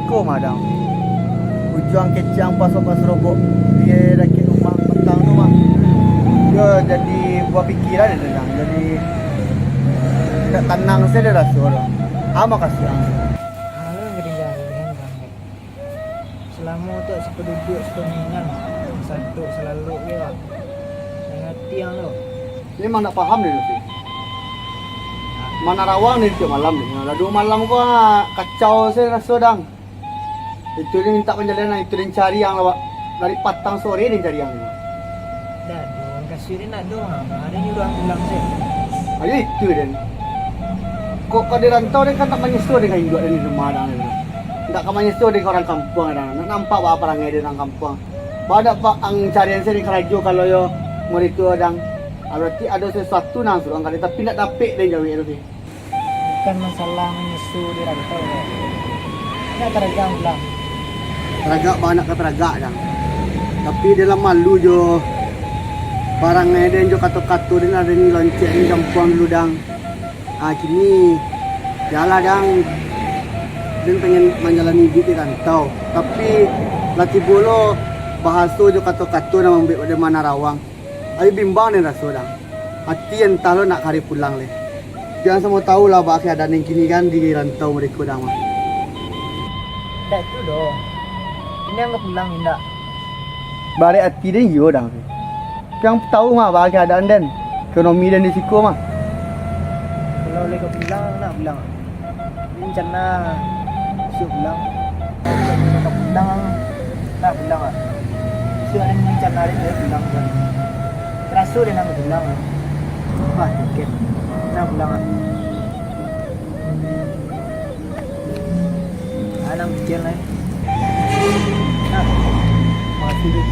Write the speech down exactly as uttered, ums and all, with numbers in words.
Ko mah, Dang. Ujuang kecek ang paso-paso robok di dakek rumah patang tu mah. Yo jadi buah pikiran itu, Dang. Jadi indak tanang sajo raso, Dang. Ah, makasih ang. Halo, gadang-gadang, Dang. Salamo tu sapaduduak, sapamaingan, sasadok, salalok, yo. Ndak ngarati ang tu. Ini mah ndak paham deh, Lutfi. Manarawang ni tiok malam ni. Lah duo malam ko, ah, kacau sajo raso, Dang. Itu den mintak panjalehan, itu den cari ang lah, Wak. Dari patang sore den cari ang. Dah, Dong, kasuik den nak, Dong. Ah, den nyuruah ang pulang se. Ayo itu den. Kok ka di rantau den kan nak manyeso den ka induak den di rumah, Dang. Ndak ka manyeso den ka urang kampuang, Dang. Ndak nampak baa parangai den urang kampuang. Baa ndak, Pak, ang carian se den karajo kalau yo model itu, Dang. Ah, berarti ado sasuatu nan suruah ang kali, tapi ndak dapek den jawek tu se. Bukan masalah manyeso di rantau, Dang. Ndak taragak pulang. Taragak baa ndak ka taragak, Dang. Tapi den lah malu jo parangai den, jo kato-kato den lah den loncek den jampuang dulu, Dang. Ah, kini, yo lah, Dang. Den pengen manjalani iduik di rantau. Tapi, lah tibo lo bahaso jo kato-kato nan mambuek den manarawang. Ayo bimbang den raso, Dang. Ati antah lo nak kari pulang lai. Jan samo tahu lah baa keadaan nan kini kan di rantau mereka, Dang, mah. Ndak itu doh. Kini ang ka pulang indak? Barek ati den iyo, Dang. Jan tahu mah baa keadaan den, ekonomi den di siko mah. Kalau lai ka pulang, nak pulang. Rencana bisuak pulang. Kalau ka pulang, nak pulang ah. Bisuak den rencana den lai pulang kan. Taraso den nak pulang ah. Wah, tiket. Nak pulang ah. Ah, nang pikia lai. Nah, makasih, Dek.